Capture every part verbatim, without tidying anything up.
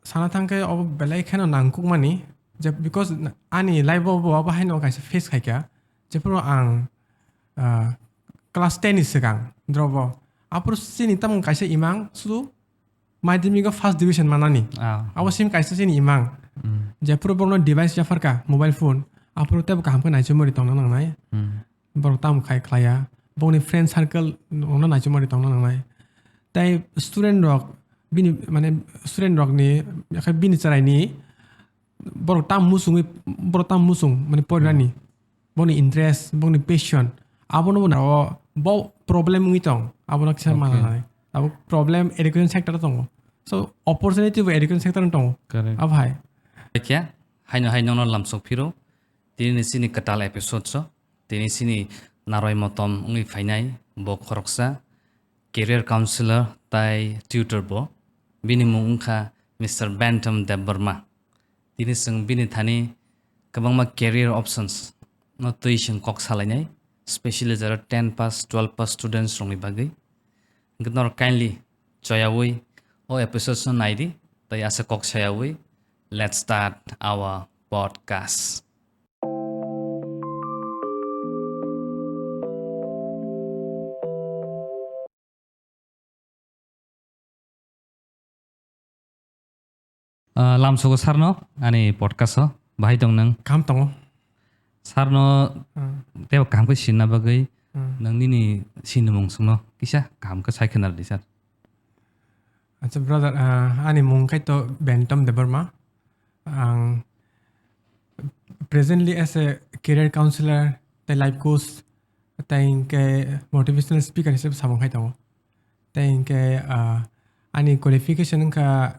sana thangkhe obo belai kheno nangkukmani, je because na-, ani life o bo abo haino kaisa face khaikha, jephuru ang, ah, class ten ni swkang drop o, aphuru chini tamung kaisa imang sudu madhyamik o first division manani. Ah. Abo sim kaisa chini imang. Mm. Jephuru borokno device yapharkha, mobile phone, aphuru tebo kaham khe naichomari tongna nangnai. Mm. Borok tamo khai khlaiya, bongni friend circle ono naichomari tongna nangnai. Tai student rok bini, mane, student rokni, yakhe bini chwraini borok tam muchungwi, borok tam muchung, mane, porinani, boni interest, boni passion, abono bo nao bo problem wngwi tong, abono kisa Okay. mananai. Abo problem education sector tongo. So, opportunity bo education sector tongo. Correct. Abo hai. Khe, haino hai nono lamsok phiro, tini chini kwtal episode so, tini chini naroi motom wngwi phainai bo khoroksa career counselor tai tutor bo. Bini mung wngkha Mister Bentham Debbarma. Tini chwng bini thani kwbangma career options no twi chwng kok salainai, specially jara ten pass, twelve pass students rokni bagwi. Hwnkhe norok kindly choyawi o episode no naidi, tai asa kok sayawi, let's start our podcast. Ah, lamsogo sarno ani podcast o, bahai tong nang? Kaham tongo. Sarno Hmm. tebo kaham khe sinna bagwi Hmm. nang nini sinimung songno kisa kaham khe sai khna rwdi sir. Acha brother, ah, ani mung khaito Bentom Debbarma. Ang presently as a career counselor, tei life coach, tei hwnkhe motivational speaker hisab samung khai tongo. Tei hwnkhe, ah, ani qualification wngkha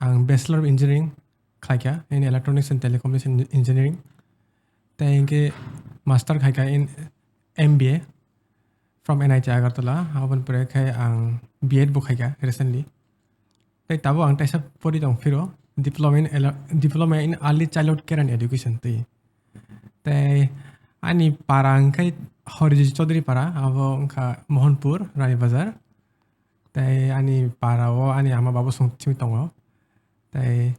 ang Bachelor of Engineering khlaikha in Electronics and Telecommunication Engineering. Tei hwnkhe master khaikha in M B A from N I T Agartala. Aboni pore khe ang B Ed bo khaikha recently. Tei tabuk ang teisa pori tong phiro, Diploma in Ele-, Diploma in Early Childhood Care and Education twi. Tei ani para hwnkhe Horijit Chaudhary para, abo wngkha Mohanpur, Rani Bazar. Tei ani para o ani ama babu song simi tongo. Tei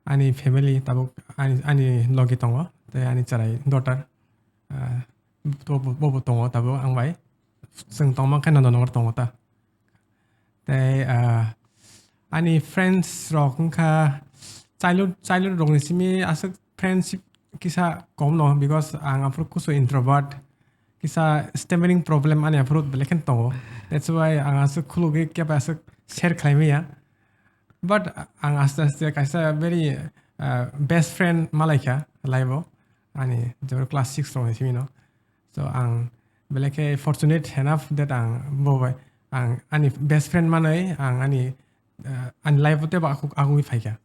ani family tabuk ani, ani logi tongo. Tei ani chwrai daughter, ah, bo, bo, bo, bo tongo tabuk ang bai. Chwng tongma khe Nandanagar tongo ta. Tei, ah, ani friends rok wngkha childhood, childhood rokni simi aswk friendship kisa kom no, because ang aphuru kusu introvert, kisa stammering problem ani aphuru belai khe tongo. That's why ang aswk khulugwi kebo aswk share khlai maya. But ang aste aste kaisa very, ah, best friend malaikha life o, ani jeboro class six rokni simi no. So ang belai khe fortunate enough that ang bo bai, ang ani best friend manwi ang ani, ah, ani life o tebo aku-, agugwi phaikha.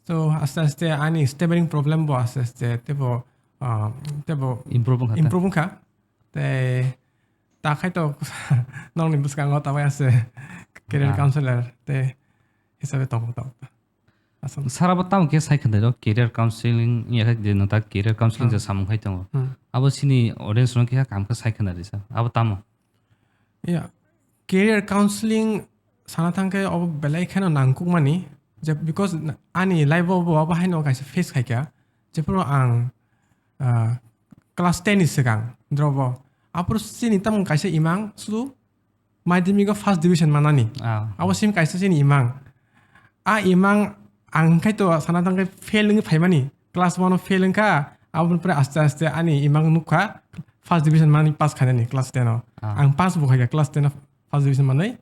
So aste aste ani stammering problem bo aste aste tebo, ah, tebo Improve wngkha ta? Improve wngkha. Tei ta khai to nokni bwskango ta bai ase career Ah. counselor tei hisabe tongo ta. Aswk. Sir, abo tamo khe sai khna rw, career counseling wngya khe je nwng ta career counseling Ah. je samung khai tongo. Hmm. Abo chini audience no khe kaham khe sai khna risa. Abo tamo? Ya, career counseling sana thangkhe obo belai kheno nangkukmani, je because na-, ani life o bo abo haino kaisa face khaikha, jephuru ang, ah, class ten ni swkang drop o, aphuru chini tamung kaisa imang sudu madhyamik o first division manani. Ah. Abo sim kaisa chini imang. A imang ang khai to sana thangkhe fail wngwi phaimani. Class one o fail wngkha, aboni pore aste aste ani imang nukha first division mani pass khainani class ten o. Ah. Ang pass bo khaikha class ten o first division manwi.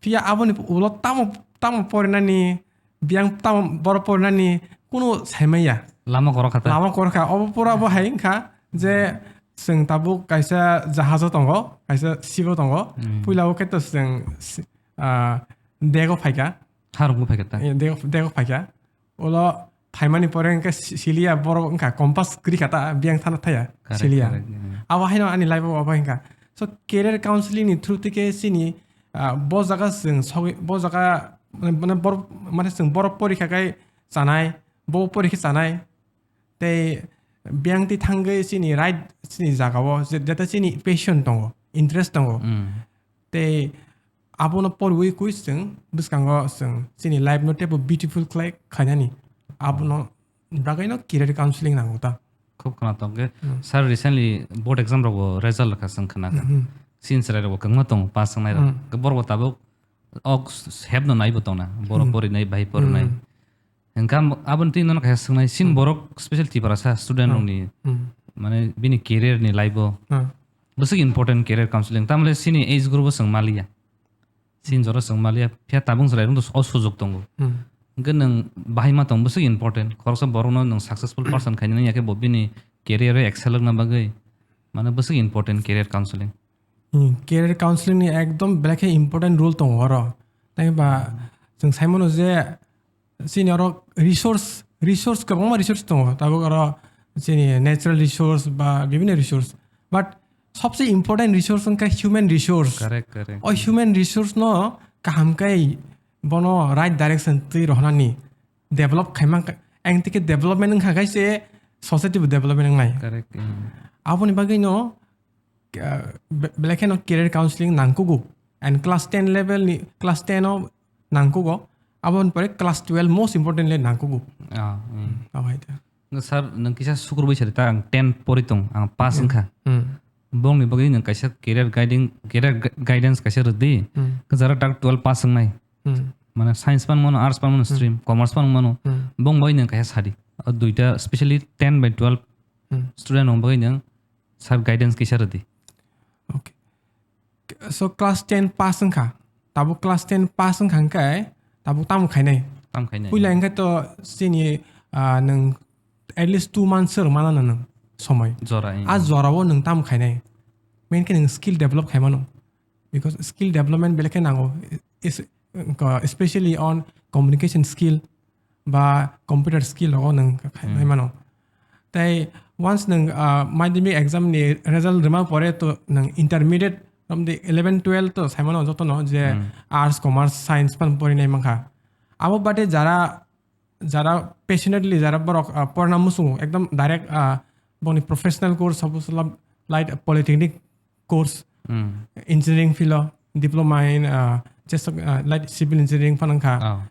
Phiya aboni ulo tamo, tamo porinani, biyang tamo boro porinani kunu saimaya. Lama korokha ta? Lama korokha. Obo pura bo hai wngkha je chwng tabuk kaisa jahajo tongo, kaisa ship o tongo. Hmm. Puila o khe to chwng si-, ah, dego phaikha. Harungbo phaikha ta? Eh, dego, dego phaikha. Ulo phaimani pore hwnkhe si-, siliya borok wngkha compass kwrwi kha ta, biyang thana thaya, correct, siliya. Correct, yeah. Abo haino ani life o abo hwnkha. So, career counseling ni through tike chini, ah, bo jaga chwng sogwi, bo jaga, mane, mane borok, mane chwng borok porikha khai chanai, bo porikhe chanai, tei biyang twi thangwi chini right chini jaga o, je-, jeta chini passion tongo, interest tongo. Mm. Tei abono porwi kwi chwng bwskango chwng chini life no teibo beautiful khlai khainani. Abono bagwino career counseling nango ta. Khub khwnathok khe. Hmm. Sir, recently board exam rokbo result rwkha chwng khwnakha. Hmm. Chini chwrai rokbo kwbangma tongo pass wngnai rok. Hmm. Khe borokbo tabuk ok s-, s-, hebno naibo tongna. Borok Hmm. porinai, bahai porinai. Hmm. Hwnkhe am-, aboni twi nono kaisa swngnai, chini Hmm. borok special Tiprasa student Hmm. rokni, Hmm. mane bini career ni life o Hmm. bwswk important career counseling. Tamle chini age group o chwng maliya. Chini jora chwng maliya, phiya tabung chwrai rok o sujok tongo. Hmm. Hwnkhe nwng bahai ma tong bwswk important. Khoroksa borokno nwng successful person khainani yakhe bo bini career o excel wngna bagwi mane bwswk important career counseling. Hmm, career counseling ni ekdom belai khe important role tongo oro. Tei ba Hmm. chwng sai mano je chini oro resource, resource kwbangma resource tongo. Tabuk oro chini natural resource ba bibhinno resource. But sobse important resource wngkha human resource. Correct, correct. O human resource no kaham khe bono right direction twi rohornani develop khaima ang tike development wngkha khe se society bo development wngnai. Correct, hmm. Aboni bagwi no ah, be-, belai kheno career counseling nangkugo. And class ten level ni, class ten o nangkugo. Aboni pore class twelve most importantly nangkugo. Ah, hmm. Abo hai ta. Nw sir, nwng kisa sukur bai sari ta ang ten pori tong, ang pass Hmm. wngkha. Hmm. Bongni bagwi nwng kaisa career guiding, career gu-, guidance kaisa rwdi. Hmm. Jara tak twelve pass wngnai. Hmm. Mane science pan mano, arts pan mano Hmm. stream, commerce pan mano. Hmm. Bong bai nwng kaisa sadi. O duita, specially ten by twelve Hmm. student rok bagwi nwng sir guidance kisa rwdi. Okay. So class ten pass wngkha. Tabuk class ten pass wngkha hwnkhe tabuk tamo khainai? Tamo khainai. Puila hwnkhe to chini, ah, nwng at least two months se rwmano nwng somoi. Jora, eh. A jorao nwng tamo khainai? Main khe nwng skill develop khaimano. Because skill development belai khe nango. Is, especially on communication skill ba computer skill rogo nwng khai-, Hmm. khai mano. Tei once nwng, ah, madhyamik exam ni result rwma pore to nwng intermediate romdi eleven twelve to sai mano jotono je Hmm. arts, commerce, science pan porinai mankha. Abo bade jara, jara passionately jara borok, ah, porna muchungo ekdom direct, ah, boni professional course suppose la-, like polytechnic course, Hmm. engineering field o, diploma in, ah, just, ah, like civil engineering phan wngkha. Oh.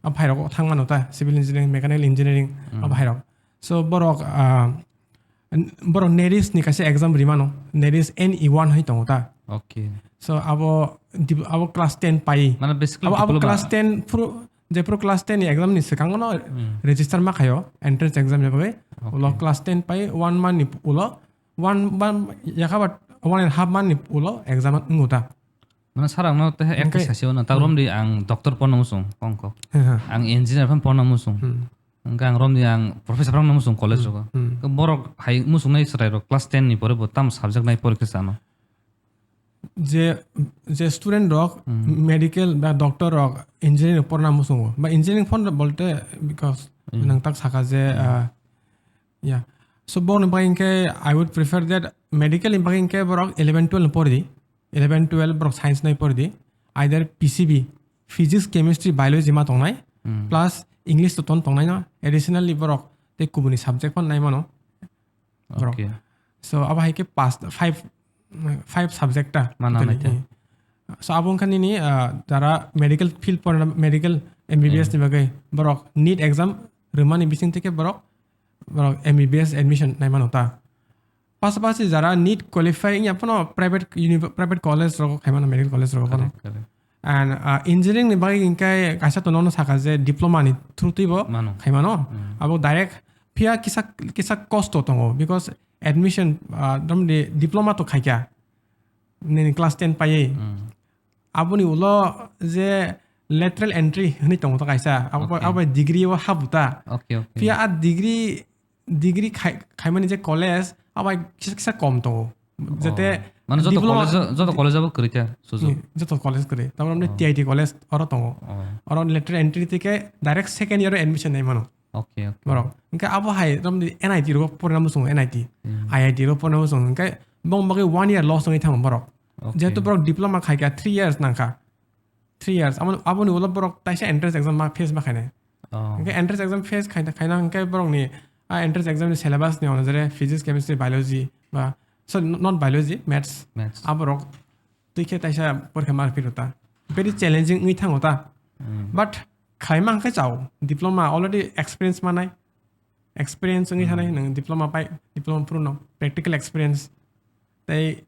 A phairok thang mano ta, civil engineering, mechanical engineering, Hmm. a phairok. So borok, ah, n-, borok NERIS ni kaisa exam rimano, NERIS N E one hai tongo ta. Okay. So abo dip-, abo class ten pai. Mane basically abo, abo diploma. Class ten phuru, jephuru class ten ni exam ni swkang no Hmm. register ma khayo, entrance exam ni bagwi. Okay. Ulo class ten pai one month ni ulo one, one, yakha ba one and half month ni ulo exam wngo ta. Mane sir ang no tei ekta Hwnkhe sasi o no, ta Hmm. romdi ang doctor porna muchung, kong kok. He, he. Ang engineer phan porna muchung. Hmm. Hwnkhe ang romdi ang professor phan muchung college Hmm. rogo. Hmm. Ke borok hai muchungnai chwrai rok class ten ni pore bo tam subject nai porikhe chano. Je, je student rok Hmm. medical ba doctor rok engineering porna muchungo. Ba engineering phone bolte because Hmm. nang tak saka je, Hmm. ah, yeah. So boni bagwi hwnkhe I would prefer that medical ni bagwi hwnkhe borok eleven twelve ni pori di. Eleven twelve borok science nai pori di. Either P C B, physics, chemistry, biology ma tongnai. Hmm. Plus English to ton tongnai no. Additionally borok tei kubuni subject phan nai mano. Borok. Okay. So abo hai khe pas, five, five subject ta Mana totally. Nai te. So abo wngkha nini, ah, jara medical field porna, medical M B B S Hmm. ni bagwi borok NEET exam rwmani bising tike borok, borok M B B S admission nai mano ta. Pasapasi jara NEET qualify wngya phano private univ-, private college rogo khai mano, medical college rogo phano. Correct, correct. And, ah, engineering ni bagwi hwnkhe kaisa to nono saka je diploma ni through twibo Mano. Khai mano. Hmm. Abo direct phiya kisa, kisa kosto tongo because admission, ah, domni diploma to khaikha nini class ten paiwi. Hmm. Aboni ulo je lateral entry hwnwi tongo to kaisa. Abo, Okay. Abo degree o habu ta. Okay, okay. Phiya a degree, degree khai-, khaimani je college, abo kisa, kisa kom tongo. Jete Oh. Mane joto diploma college, joto college abo kwrwi kha, sujuk. Hmm, joto college kwrwi. Tamoni Oh. T I T college oro tongo. Oh. Oro lateral entry tike direct second year o admission nai mano. Okay, okay. Borok. Hwnkhe abo hai romdi N I T rogo porna muchungo, N I T. Hmm. I I T rogo porna muchungo. Hwnkhe bong bagwi one year loss wngwi thango borok. Okay. Jehetu borok diploma khaikha three years nangkha. Three years. Abo, aboni ulo borok taisa entrance exam ma face ma khainai. Oh. Hwnkhe entrance exam face khaina, khaina hwnkhe borokni a entrance exam ni syllabus ni onojare physics, chemistry, biology ba, sorry, not biology, maths. Maths. Aborok twi khe taisa porikha ma rwphiro ta. very challenging wngwi thango ta. Hmm. But khlaima hwnkhe chao, diploma already experience manai, experience wngwi thanai, hmm, nwng diploma pai, diploma phuru no practical experience. Tei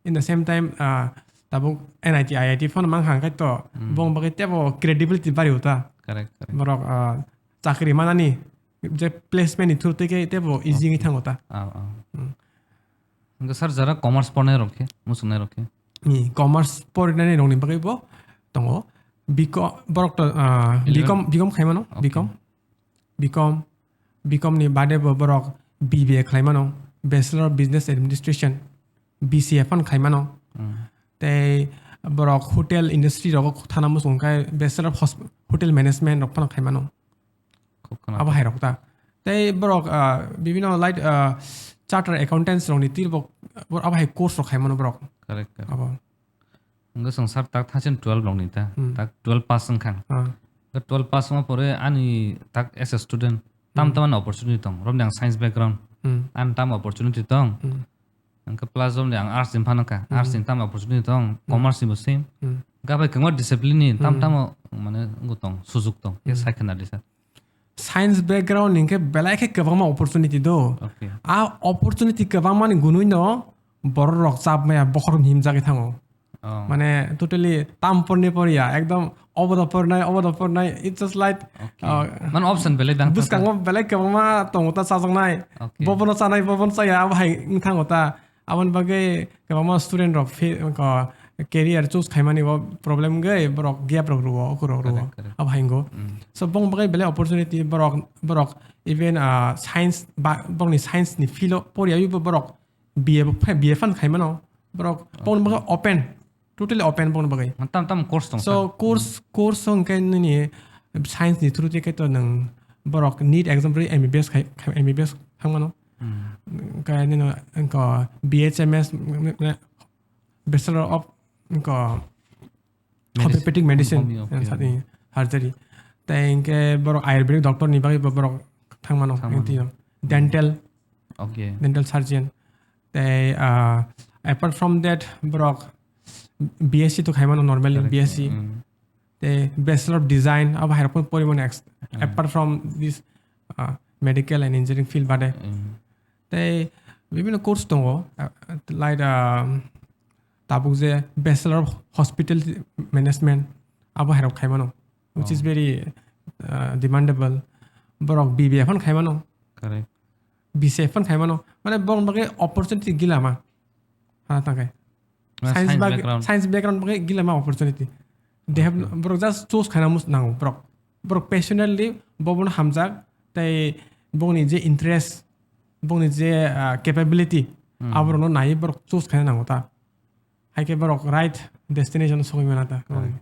in the same time, ah, tabuk N I T, I I T phano mang hang khe to, hmm, bong bagwi tebo credibility bari uta. Correct, correct. Borok, ah, chakri manani je placement ni through tei khe tebo easy wngwi, okay, thango ta. Ah, ah. Hmm. Hwnkhe sir, jara commerce pornai rok khe, muchungnai rok khe? Ni commerce porinani rokni bagwi bo tongo. Biko-, borok to, ah, eleven? Bikom, bikom khaimano, okay, bikom. Bikom, bikom ni bade bo borok B B A khlaimano, Bachelor of Business Administration, B C A phano khaimano. Hmm. Tei borok hotel industry rogo thana muchung khe Bachelor of Hosp-, Hotel Management rok phano khaimano. Khub khna. Abo hai rok ta. Tei borok, ah, bibino light, ah, chartered accountants rokni tir bo, bo abo hai course rok khaimano borok. Correct, correct. Abo. Hwnkhe chwng sir tak thangsin twelve rokni ta. Hmm. Tak twelve pass wngkha. Ah. Hwnkhe twelve pass wngma pore ani tak as a student tam, hmm, tamani opportunity tong. Romni ang science background. Hmm. Ani tam opportunity tong. Hmm. Hwnkhe plus romni ang arts ni phano kha. Hmm. Arts ni tam opportunity tong, hmm, commerce ni bo same. Hmm. Hwnkhe bai kwbangma discipline ni tam, hmm, tamo mane wngwi tong, sujuk tong. Khe, hmm, sai khna di sir. Science background ni hwnkhe belai khe kwbangma opportunity do. Okay. A opportunity kwbangma ni gunui no borok rok chap maya bokhorok himjagwi thango. Oh. Mane totally tam porni porya, ekdom obo da pornai, obo da pornai, it's just like, okay, uh, mane option belai dang bwskango belai kwbangma tongo ta chajaknai. Okay. Bobono chanai, bobono chaya, abo hai wng thango ta. Aboni bagwi kwbangma student rok phi-, ko, career choose khaimani bo problem wngwi borok gap rok rwo, okurok rwo. Correct, correct. Abo hai wngkho. Mm. So, bong bagwi belai opportunity borok, borok even, ah, science ba, borokni science ni field o poryawi bo borok B A bo phai, B A phan khaimano. Borok bongni bagwi open, totally open bongni bagwi. Tam tam course tong. So, course, course hwnkhe nini science ni through tei khe to nwng borok neet exam rwi M B B S khai, khai, M B B S thangmano. Hmm. Hwnkhe nini wngkha B H M S, Bachelor of wngkha Medicine. Homeopathic medicine, homeo, okay, sadi, surgery. Tei hwnkhe borok ayurvedic doctor ni bagwi bo borok thangmano, thangmano. Wngtwi no. Dental, okay, dental surgeon. Tei, ah, apart from that, borok B S C to khaimano, normally, correct, B S C. Mm. Tei Bachelor of Design, abo hai rok porimani ex-, mm, apart from this, ah, medical and engineering field bade. Mm. Tei bibino course tongo, ah, like, ah, tabuk je Bachelor of Hospitality Management, abo hai rok khaimano, which is, oh, very, ah, demandable. Borok B B A phan khaimano. Correct. B C A phan khaimano. Mane borok bagwi opportunity gila ma. Hana tangkai. Mane science science bag-, background. Science background bagwi gila ma opportunity. They have, okay, borok just choose khaina mus nango borok. Borok passionately bobono hamjak tei bongni je interest, bongni je, ah, capability, hmm, aborokno naiwi borok choose khaina nango ta. Hai khe borok right destination sogwi mana ta. Correct.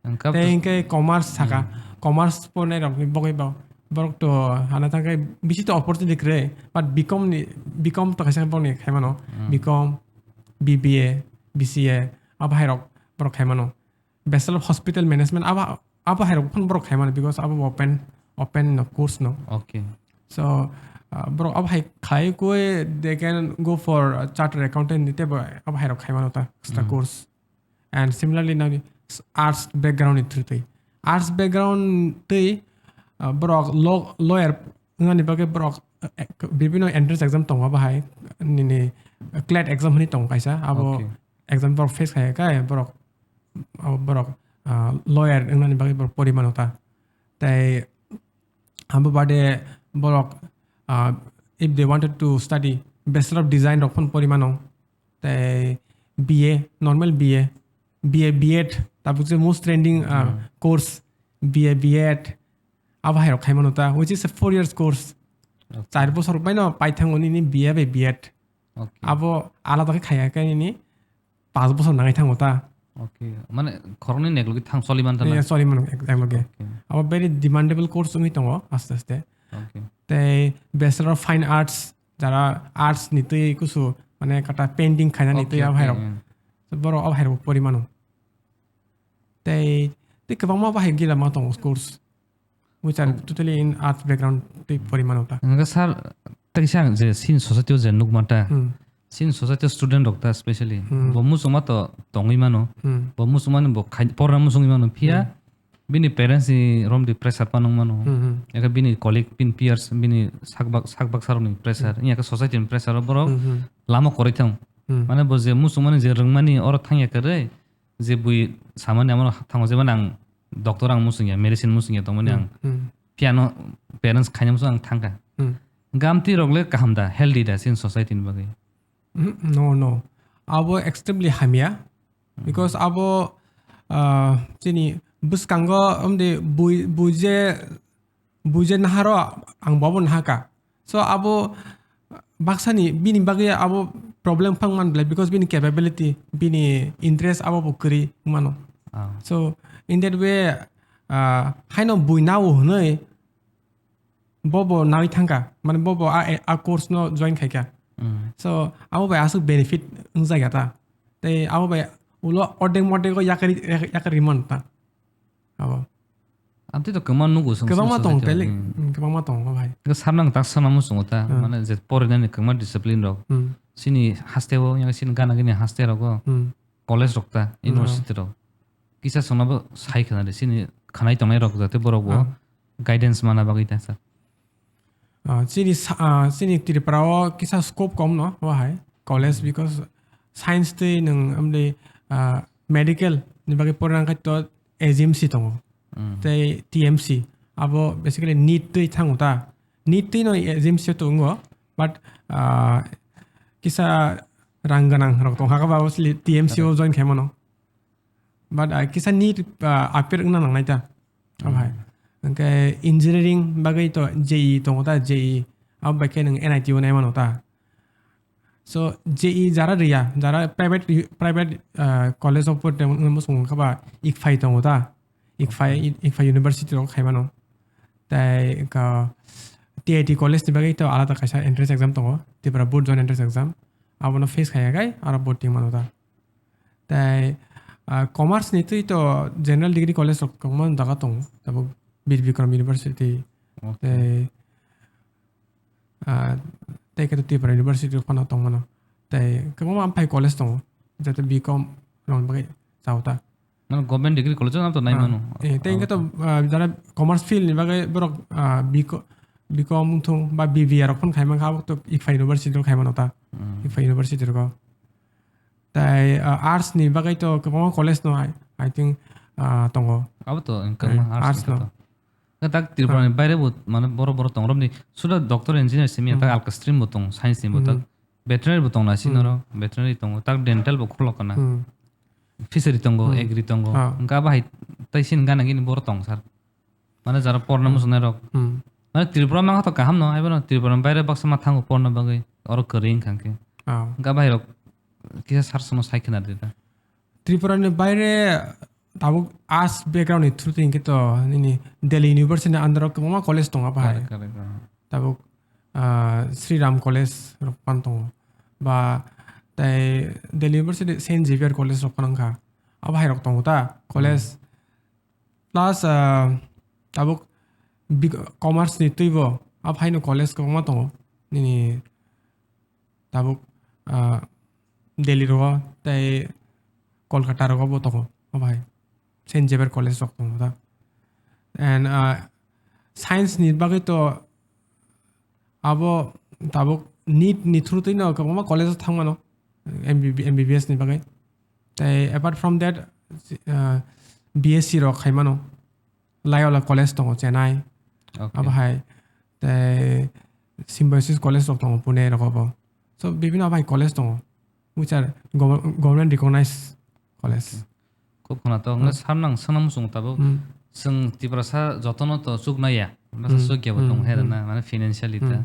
Wngkha tei to hwnkhe commerce saka, hmm, commerce pornai rokni bagwi bo, borok to hana thangkhe bisi to opportunity kwrwi, but B Com ni, B Com to kaisa borokni khaimano, hmm, B Com, B B A, B C A, abo hai rok borok khaimano. Bachelor of Hospital Management, abo, abo hai rok phano borok khaimano, because abo open, open no course no. Okay. So, ah, borok abo hai khai khe they can go for, ah, chartered accountant ni teibo abo hai rok khaimano ta extra, hmm, course. And similarly, nang s-, arts background ni through twi. Arts background twi, ah, borok law-, lawyer wngnani bagwi borok, eh, bibino entrance exam tongo bahai, nini, eh, CLAT exam hwnwi tongo kaisa. Abo, okay, exam borok face khai khe borok, abo borok, ah, lawyer wngnani bagwi borok pori mano ta. Tei abo bade borok, ah, if they wanted to study Bachelor of Design rok phano pori mano. Tei B A, normal B A, B A, B Ed, tabuk je most trending, ah, hmm, course, B A, B Ed, abo hai rok khai mano ta, which is a four years course. Okay. Char bosor bai no pai thango nini B A bai B Ed. Okay. Abo alada khe khaya khe nini pas bosor nangwi thango ta. Okay. Mane khoroknwi ni eklogi thang choli man thana? Yeah, choli mano ek-, eklogi. Okay. Abo very demandable course wngwi tongo aste aste. Okay. Tei Bachelor of Fine Arts, jara arts ni twi kusu mane kata painting khainani twi, okay, abo hai rok. Okay, yeah. Borok abo hai rok pori mano. Tei, tei kwbangma bahai gila ma tongo course. Which are, oh, totally in arts background tei pori mano ta. Hwnkhe sir, tei kisa ang je sin society o je nukma ta. Hmm. Chini society student rok ta specially. Hmm. Bo muchungma to tongwi mano. Hmm. Bo muchungmani bo khai-, porna muchungwi mano. Phiya Hmm. bini parents ni rom di pressure pa nung mano. Hmm, hmm. Eka bini colleague, bini peers, bini sakbak, sakbak sarok ni pressure. Hmm. Iyaka society ni pressure borok Hmm, hmm. lama koroi thang. Hmm. Mane bo je muchungmani je rwngmani oro thangya kwrwi, je bui samani amo thango je mane ang doctor ang muchungya, medicine muchungya tongmani Hmm, ang hmm. phiano parents khaina muchung ang thangkha. Hmm. Gamti rok le kaham da, healthy da chini society ni bagwi? Hmm, no, no. Abo extremely hamya. Hmm. Because abo, ah, chini bwskango amde bui-, buije, buije naharo ang bobo nahaka. So abo baksani bini bagwi abo problem phang man belai, because bini capability, bini interest abo bo kwrwi mano. Ah. So in that way, ah, haino bui nao hwnwi bobo nawi thangka, mane bobo a, a course no join khaika. Hmm. So abo bai aswk benefit wngjaga ta. Tei abo bai ulo ordek mordek o yakari, yakari man ta. Abo. Amtwi to kwbangma nugo chwng Kwbangma chwng tong, society tele, rok, hmm. Hmm, kwbangma tongo, bhai. Hwnkhe sir nang tak sana muchungo ta, Hmm. mane je porinani kwbangma discipline rok. Hmm. Chini haste o, yang chini gana gini haste rogo, Hmm. college rok ta, Hmm. university rok. Kisa chwngno bo sai khna de, chini khanai tongnai rok jate borok bo Hmm. guidance mana bagwi ta, sir. Ah, chini sa-, ah, chini Tripura o kisa scope kom no, o hai, college, Hmm. because science tei nwng amde, ah, medical ni bagwi porna khai to A G M C tongo. Hmm. Tei T M C, abo basically NEET twi thango ta. NEET twi no A G M C to wngo, but, ah, kisa rang gwnang rok tong kha ba, obviously T M C o Correct. join khai mano. But, ah, kisa NEET, ah, appear wngna nangnai ta. Abo hai. Hmm. Hwnkhe engineering bagwi to J E E tongo ta, J E E. Abo bai khe nwng N I T o nai mano ta. So, J E E jara riya, jara private, private, ah, college of, wngma song kha ba, ICFAI tongo ta. ICFAI, Okay. ICFAI University rok khai mano. Tai ka T I T college ni bagwi to alada kaisa entrance exam tongo, Tripura Board Joint Entrance Exam. Abono face khaiya khai, aro board ting mano ta. Tai, ah, commerce ni twi to general degree college rok kwbangma jaga tongo, tabuk Bir Bikram University, Okay. tai, ah, tai khe to Tripura University rok phano tong mano. Tai kwbangma amphai college tongo, jate B Com rok bagwi chao ta. Mane government degree college o to nai Ah, mano. eh, tai hwnkhe to, Abo ah, jara commerce field ni bagwi borok, ah, B Com, B Com wngthung ba B B A rok phano khai mankha, abo to ICFAI University rok khai mano ta. Hmm. ICFAI University rok. Tai, ah, arts ni bagwi to kwbangma college no, I, I think, ah, tongo. Abo to wngkha Eh, arts arts ni no. Khe tak Tripura ni Ah. baire bo mane boro boro tong romni suda doctor engineer simi Hmm. tak alka stream bo tong, science ni bo tak Hmm. veterinary bo tong na sini Hmm. oro veterinary tongo, tak dental bo khulok kana. Hmm. Fishery tongo, Hmm. agri tongo. Ah. Wngkha bahai tai sini gana gini boro tong sir. Mane jara porna Hmm. muchungnai rok. Hmm. Mane Tripura mangkha to kaham no, aibono Tripura ni baire baksa ma thango porna bagwi. Oro kwrwi wngkha khe. Ah. Wngkha bahai rok kisa sar sono sai khna rida. Tripura ni baire tabuk arts background ni through twi hwnkhe to nini Delhi University ni under o kwbangma college tongo bahai. Correct, correct, ah. Tabuk, ah, Sri Ram College rok phan tongo. Ba tai Delhi University Saint Xavier College rok phan wngkha. Abo hai rok tongo ta college. Hmm. Plus, ah, tabuk bik-, commerce ni twibo abo haino college kwbangma tongo. Nini tabuk, ah, Delhi rogo tei Kolkata rogo bo tongo, o bahai. Saint Xavier College rok tongo da. And, ah, science ni bagwi to abo tabuk NEET ni through twi no kwbangma college o thang mano, M B B, M B B S ni bagwi. Tei apart from that, ah, B S C rok khai mano. Loyola College tongo Chennai, Okay. Abo hai, tei Symbiosis College rok tongo Pune rogo bo. So, bibhinno abo hai college tongo, which are gov-, government recognized college. Okay. Khub khuna to, Hmm. Wngkha sir nang swnam muchung tabuk. Hmm. Chwng Tiprasa jotono to chuknaya, baksa Hmm. chukya bo Hmm. tongo, hai Hmm. rwna, mane financially ta. Hmm.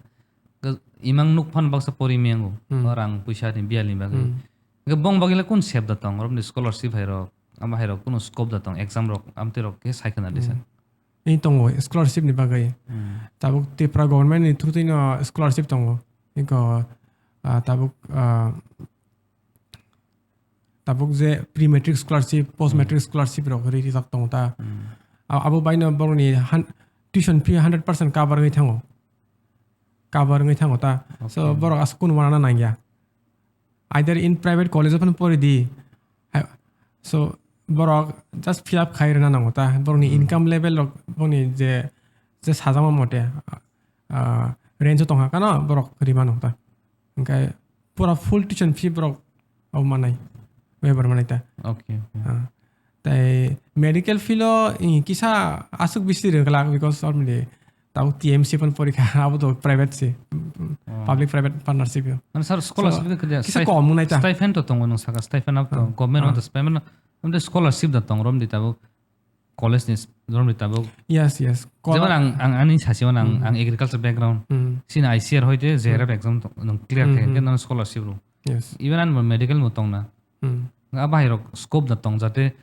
Ga-, imang nuk phan baksa pori miyango, Hmm. o rang puisa ni biyal ni bagwi. Hmm. Hwnkhe bong bagwi le kun sep da tong, romni scholarship hai rok, ama hai rok kunu scope da tong, exam rok, amtwi rok khe sai khwna di sir. Hmm. Ini tongo scholarship ni bagwi. Hmm. Tabuk Tripura government ni through twi no scholarship tongo. Iko, ah, tabuk, ah, tabuk je pre-matric scholarship, post-matric Hmm. scholarship rok ri rijak tongo ta. Hmm. A-, abo bai no borok ni han-, tuition fee hundred percent cover wngwi thango. Cover wngwi thango ta. So, Okay. Borok aswk kunu uanana nangya. Either in private college o phano pori di. Hai, so borok just fill up khai rwna nango ta. Borokni Hmm. income level rok, borokni je, je sajama mote, ah, range o tongkha kano borok rima nang ta. Hingkhe pura full tuition fee borok o manai, waiver manai ta. Okay, okay. Ah, tei medical field o, i, kisa aswk bisi rwglak because already tabuk T M C phan porikha, abo to private se, Oh. public private partnership yo. Mane sir, scholarship So, ni kisa kisa stip-, kom nung nai ta. Stipend to tongo nung saka, stipend abo to Ah, government ah. o to stipend, amte scholarship da tong romdi tabuk college ni s-, romdi tabuk. Yes, yes. Jemon Kola- ang, ang ani sasi mano ang, Hmm. ang agriculture background. Hmm. Sini I C R hoite Hmm. J R F exam to nung clear Hmm, khe, hmm. khe nang scholarship ro. Yes. Even an medical mo tong na. Hmm. Nga bahai rok scope da tong jate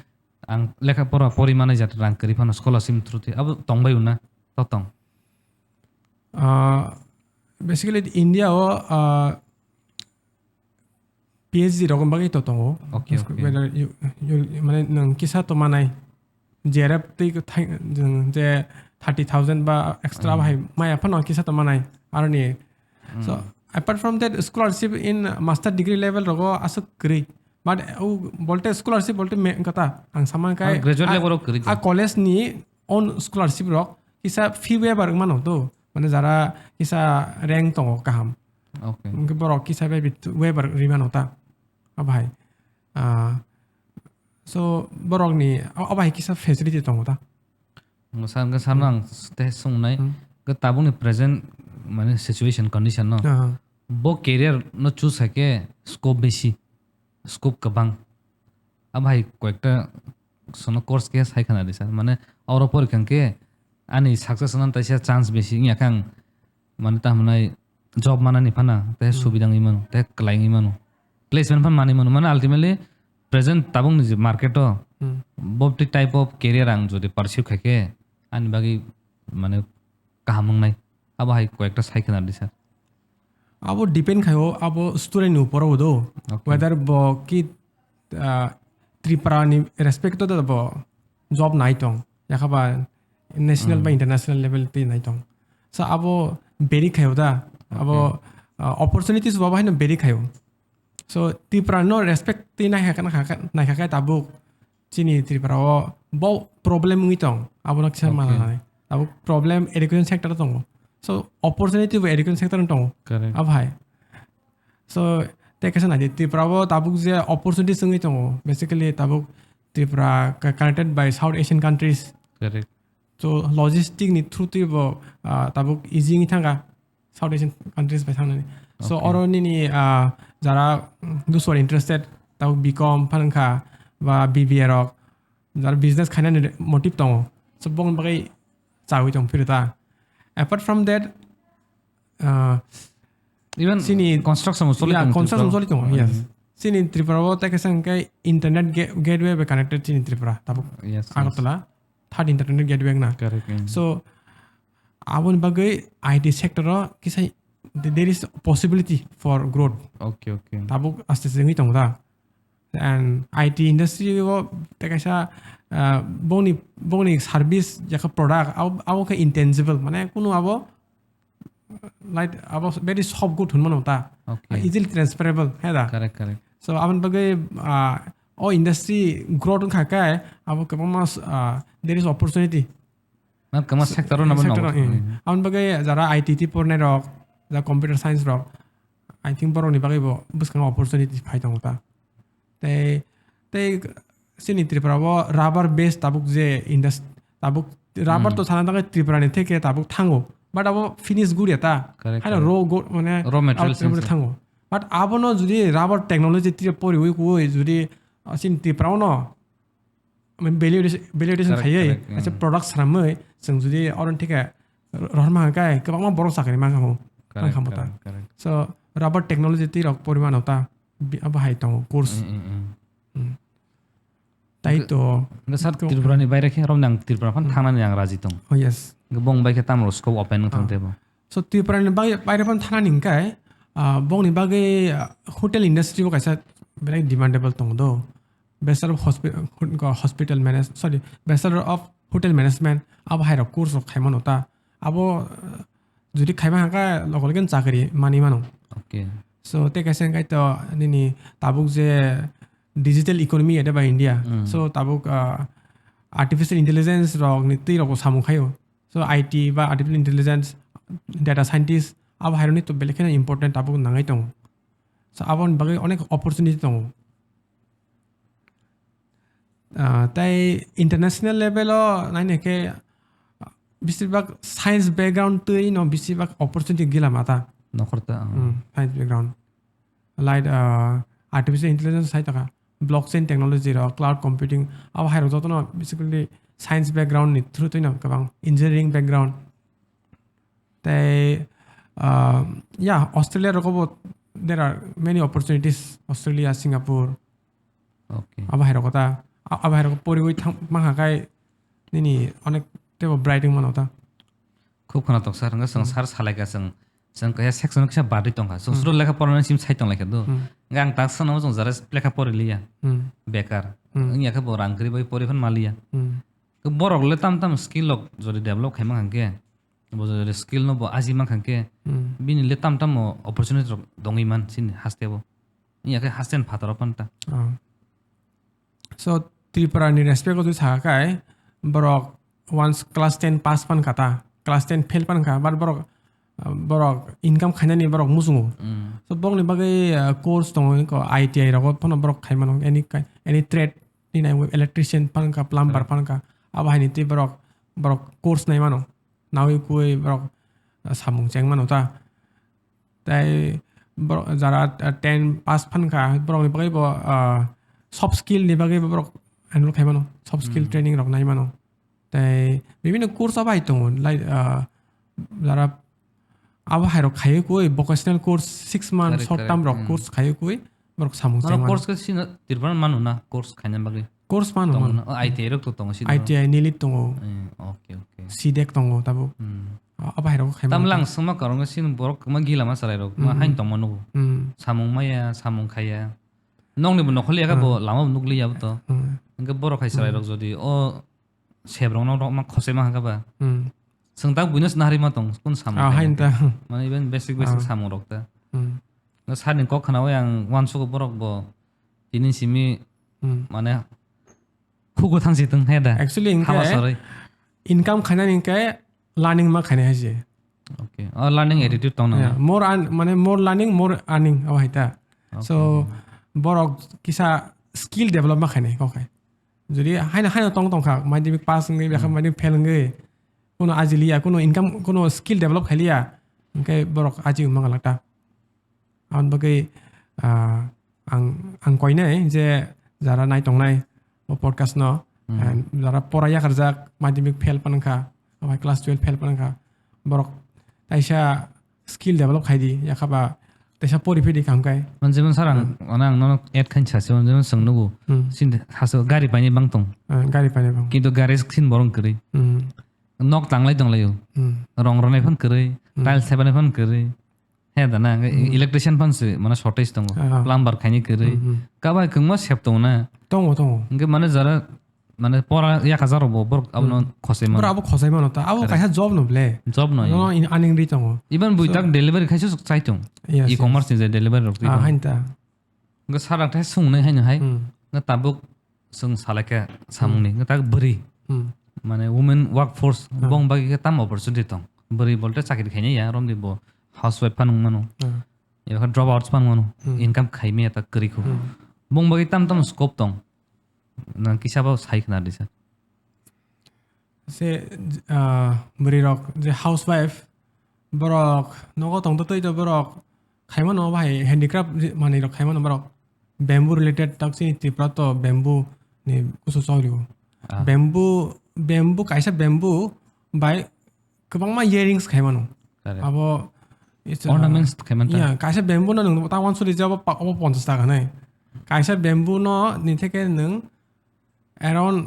ang lekha pora pori manai jate rang kwrwi phano scholarship through te abo tong bai una to tong. Ah, basically India o, ah, P H D rokni bagwi to tongo. Okay, okay. Whether you, you, mane nwng kisa to manai, J R F tei thai-, jeng je thirty thousand ba extra Hmm. bahai maya phano kisa to manai aroni. So, Hmm. apart from that, scholarship in master degree level rogo aswk kwrwi. But, uh, bolte scholarship bolte me-, kata ang sama kai, Ah, graduate a, level o kwrwi a de. College ni own scholarship rok kisa fee waiver wngmano to. Mane jara kisa rank tongo kaham. Okay. Hwnkhe borok kisa bai bit waiver rwmano ta. Abahai. Ah, so borokni, o-, abahai kisa facility tongo ta. Ang sa-, ang sa-, Hmm. ang tei songnai, Hmm. ke tabukni present, mane, situation condition no. Aha. Bo career no choose hai khe scope bisi, scope kwbang. Abo hai koyekta sono course khe sai khna di sir. Mane, oro porikha khe ani success wngna taisa chance bisi wngya khe ang, mane, tamo nai job manani phano tei Hmm. subida wngwi mano, tei kwlai wngwi mano. Placement phano manwi mano. Mane, ultimately, present tabukni je market o, Hmm. bo tei type of career ang jodi pursue khai khe, ani bagwi, mane, kaham wngnai. Abo hai koyekta sai khna di sir. Abo depend khaio, abo student ni upor o do. Okay. Whether bo ki, ah, Tripura ni respect to bo job nai tong, yakhaba national ba Hmm. international level tei nai tong. So abo vary khaio da, abo, Okay. ah, opportunities bo abo haino vary khaio. So Tripura no respect tei nai kha, nai kha, nai kha khe tabuk chini Tripura o bo problem wngwi tong, abo no kisa Okay. mananai. Tabuk problem education sector o tongo. So opportunity bo education sector o tongo. Correct. Abo hai. So tei kaisa nai di, Tripura o tabuk je opportunities wngwi tongo, basically tabuk Tripura co-, connected by South Asian countries. Correct. So logistic ni through twi bo, ah, tabuk easy wngwi thangkha South Asian countries bai thangnani. So Okay. Oro nini, ah, jara, mm, those who are interested, tabuk B com phano wngkha ba B B A rok, jara business khainani motive tongo. So bongni bagwi chawi tong phiro ta. Apart from that, ah, Even chini construction bo choli Yeah, tong construction Tripura. Choli tongo, yes. Mm. Chini Tripura o tei kaisa hwnkhe internet ga-, gateway bai connected chini Tripura tabuk Yes, yes. Agartala third internet gateway wngna. Correct, mm. So aboni bagwi I T sector o kisa th-, there is possibility for growth. Okay, okay. Tabuk aste aste wngwi tongo da. And I T industry o tei kaisa, ah, bongni, bongni service yakha product abo, abo khe intangible, mane kunu abo light abo very soft good hwnmano ta. Okay. Easily transferable, he da? Correct, correct. So aboni bagwi, ah, o industry growth wngkha khe abo kwbangma, ah, there is opportunity. Na kwma So, sector o nabo sector nabo o, thangwi. Mm. Aboni bagwi jara I T T pornai rok, ja computer science rok, I think borokni bagwi bo bwskango opportunity phai tongo ta. Tei, tei chini Tripura o rubber base tabuk je indus-, tabuk rubber Hmm. to sana bagwi Tripura ni theke tabuk thango. But abo finish guriya ta. Correct, Haino correct. Raw go-, mane Raw material abo Tripura sense. Thango. But abono jodi rubber technology twi poriwi kuwi jodi, ah, chini Tripura o no, I mean, value addition, value addition Correct, khaiwi, correct, as a mm. Product swnamwi, chwng jodi oro theke rohorma hwnkhe kwbangma borok chakri mankha mo, Correct, mankha mo ta. Correct, correct. So, rubber technology twi rok porimano ta, bi-, abo hai tongo course. Mm, mm, mm. Mm. Tai Hwnkhe, to. Hwnkhe sir, Ko- Tripura ni baire khe romni ang Tripura phan Mm. thangnani ang raji tong. Oh, yes. Hwnkhe bong bai khe tamo scope open wng thang Ah. tebo. So, Tripura ni bai-, baire phan thangnani hwnkhe, ah, bongni bagwi, ah, hotel industry bo kaisa belai demandable tongo do. Bachelor of Hospi-, Hospital Manage-, sorry, Bachelor of Hotel Management, abo hai rok course rok khai mano ta. Abo, uh, jodi khai ma hwnkhe logo logo chakri manwi mano. Okay. So, tei kaisa wngkha to nini tabuk je digital economy ede ba India. Mm. So, tabuk, ah, artificial intelligence rok ni twi rok bo samung khaio. So, I T ba artificial intelligence, data scientist, abo hai rok ni to belai kheno important tabuk nangai tongo. So, aboni bagwi onek opportunity tongo. Ah, tei international level o naina khe, ah, besibak science background twi no besibak opportunity gila mata. Nokhorta, ah. Hmm, science background. Like, ah, artificial intelligence sai taka, blockchain technology rok, cloud computing, abo hai rok jotono basically science background ni through twi no kwbang engineering background. Tei, ah, yeah, Australia rogo bo there are many opportunities, Australia, Singapore. Okay. Abo hai rogo ta, a-, abo hai rogo poriwi thang, mangha kai nini onek tebo bright wng mano ta. Khub khwnatok sir, hwnkhe chwng Hmm. sir salaikha chwng, chwng kaisa section kisa badwi tongkha. Chwng Hmm. suro lekha pornani sim sai tonglaikha do. Hmm. Hwnkhe ang tak sanao chwng jara lekha pori liya. Hmm. Bekar. Hmm. Wngya khe bo rang kwrwi bai pori phan maliya. Hmm. Khe borok le tam tam skill rok jodi develop khaima hwnkhe, bo jodi skill no bo aji mankha hwnkhe, Hmm. bini le tam tam opportunity rok dongwi man chini haste bo. Wngya khe haste ni phataro panta. Oh. So, Tripura ni respect o twi sakha kai, borok once class ten pass pan kha ta, class ten fail pan kha, but borok, uh, borok income khainani borok muchungo. Mm. So, bokni bagwi, uh, course tongo, ko I T I rogo phano borok khai mano, any ki-, any trade ni nai, electrician pan kha, plumber Correct. pan kha, abo hai ni twi borok, borok course nai mano. Nawi kui borok, ah, samung cheng mano ta. Tei borok jara, ah, ten pass phan kha, borokni bagwi bo, ah, soft skill ni bagwi bo borok enroll khai mano, soft skill Hmm. training rok nai mano. Tei bibinno course abo hai tongo, like, ah, jara abo hai rok khai kui vocational course six month, Correct, short term correct. rok Hmm. course khai kui borok samung Mano cheng mano. course khe sino Tripura mano na course khaina bagwi? Course mano, Tongo mano. na? Oh, I T I rok to tongo sini Aro? I T I nili tongo. Eh, okay, okay. C dek tongo tabuk. Hmm. A-, abo hai rok khai Tam mano lang ta. Songma karong sini borok ma gila ma sarai rok ma Hmm. hain tongma nugo. Hmm. Samung maya, samung khaya. Nokni bo nokholi ya kha bo Hmm. lama bo nukli ya bo to. Hmm. Hingke borok hai sarai Hmm. rok jodi o sebrong no rok ma khosai ma hangka ba. Hmm. Seng tak buino sna hari ma tong kun samung Ah, khai hain na. Ta. Mane even basic basic Ah. samung rok ta. Hmm. Na sani kok khana o yang wansugo borok bo tini simi Hmm. mane khugo thang si tong he da. Actually, hingke Hama sorry. income khainani hingke learning ma khainai hai se. Okay. Oh, learning attitude tong nang Yeah, na. more earn-, mane more learning, more earning, abo hai ta. Okay, So, okay. borok kisa skill develop ma khainai kok hai. Jodi haino, haino tong tong kha, madhyamik pass wngwi, Hmm. madhyamik fail wngwi, kuno aji liya, kuno income, kuno skill develop khai liya, hingke borok aji wngma galak ta. Aboni bagwi, ah, ang, ang koinai je jara nai tongnai o podcast no, Hmm. ah, jara pora yakarjak, madhyamik fail pan wngkha, omo hai class twelve fail pan wngkha, borok taisa skill develop khai di, yakha ba teisa pori phidi kaham kai. Manjimon sir, ang, Hmm. ano ang nono add khain sasi, manjimon swng nugo. Hmm. Sin haso gari paini bang tong. Ah, gari paini bang. Kintu gari sin borong kwrwi. Hmm. Nok tanglai tonglaio. Hmm. Rong ronai phan kwrwi, Hmm. tiles thaibanai phan kwrwi. He da na, Hmm. electrician phan se, mane shortage tongo. Ah. Plumber khaini kwrwi. Hmm, hmm. Kabai kwngma sep tongo na. Tongo, tongo. Hingke mane jara Mane pora yak hajar rok bo borok abono Hmm. khosai mano. Borok abo khosai mano ta. Abo Correct. kaisa job no ble. Job no, Abono yeah. in-, earning ri tongo. Even bui So tak delivery khaisa sok chai tong. Yes, E-commerce yes. ni je delivery rok twi Ah, tong. Hain ta. Nga sarak thai sung nai haino hai. Hmm. Nga tabuk sung salai kha samung Hmm. ni. Nga tak bwrwi. Hmm. Mane women workforce Ah. bong bagi khe tam opportunity tong. Bwrwi bolte chakri khainai ya romdi bo housewife phan wng mano. Ah. Eba khe drop outs phan wng mano. Hmm. Income khai maya ta kwrwi kho. Hmm. Bong bagi tam tam scope tong. Nang kisa bo sai khna di sir. Se, ah, bwrwi rok je housewife, borok nogo tong twi to borok khai mano bahai handicraft je manwi rok khai mano borok. Bamboo related tak chini Tripura to bamboo ni kusu chawri o. Ah. Bamboo, bamboo kaisa bamboo bai kwbangma earrings khai mano. Correct. Abo it's a Ornaments khai man ta. Yeah, kaisa bamboo no nwng ta wansuri jabo pa-, obo ponchas taka nai. Kaisa bamboo no ni theke nwng around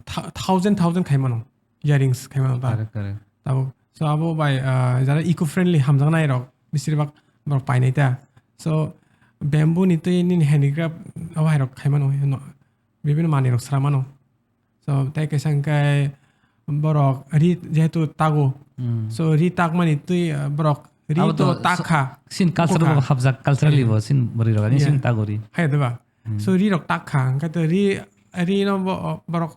thou-, thousand, thousand khai mano. Earrings khai mano ta. Correct, correct. Tabo, so abo bai, ah, jara eco friendly hamjaknai rok, besir bak borok painai ta. So bamboo ni twi nini handicraft abo hai rok khai mano, no, bibinno manwi rok sra mano. So tei kaisa hwnkhe borok ri jehetu tago. Hmm. So ri takmani twi, ah, borok Ri Abo to to tak so-, kha. Sin culture Buko bo kha. Hapjak, culturally Hai. Bo sin bwrwi rok ani Yeah. sin tagori. Hai, diba? Hmm. So, ri rok tak kha, hwnkhe to ri, ri no bo, borok,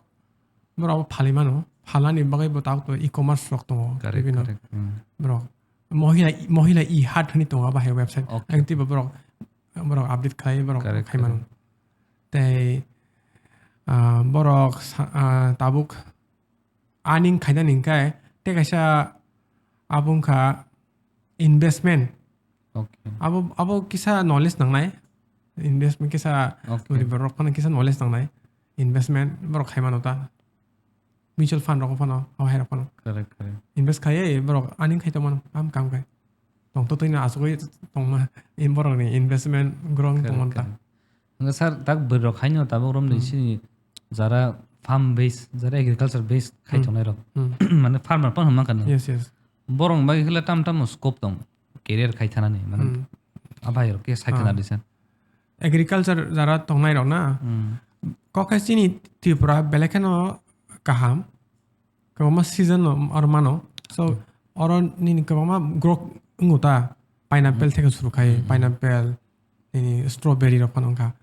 borok abo phalwi mano. Phalnani bagwi bo tak to e-commerce rok tongo. Correct, Bibhinno correct. Hmm. Borok. Mohila, mohila e-haat hwnwi tongo abo hai website. Okay. Ang twibo borok, borok update khlai, borok Correct, khai mano. Correct. Tei, ah, borok sa-, ah, tabuk earning khainani hwnkhe tei kaisa abo wngkha investment. Okay. Abo, abo kisa knowledge nangnai. Investment kisa Okay. Borok phano kisa knowledge nangnai. Investment borok khai mano ta. Mutual fund rok phano, o hai rok phano. Correct, correct. Invest khai borok earning khai tongmano, am kam khai. Tong to twi no asugwi tongma, in borok ni investment grow wng Correct, tongmano ta. Correct. Hwnkhe sir, tak bwrwi rok haino tabuk romni Hmm. sini jara farm base, jara agriculture base khai Hmm. tongnai rok. Hmm. Mane farmer phano hwnma kha no. Yes, yes. Borok ni bagwi khe tam tam scope tong, career khai thanani, mane Hmm. abai rok khe sai Ah. khna di sir. Agriculture jara tongnai rok na. Hmm. Kok khe chini Tripura belai kheno kaham. Kwbangma season no oro mano. So, Hmm. Oro nini kwbangma growth wngo ta. Pineapple Hmm. theke suru khai, Hmm. Pineapple, nini strawberry rok phano wngkha.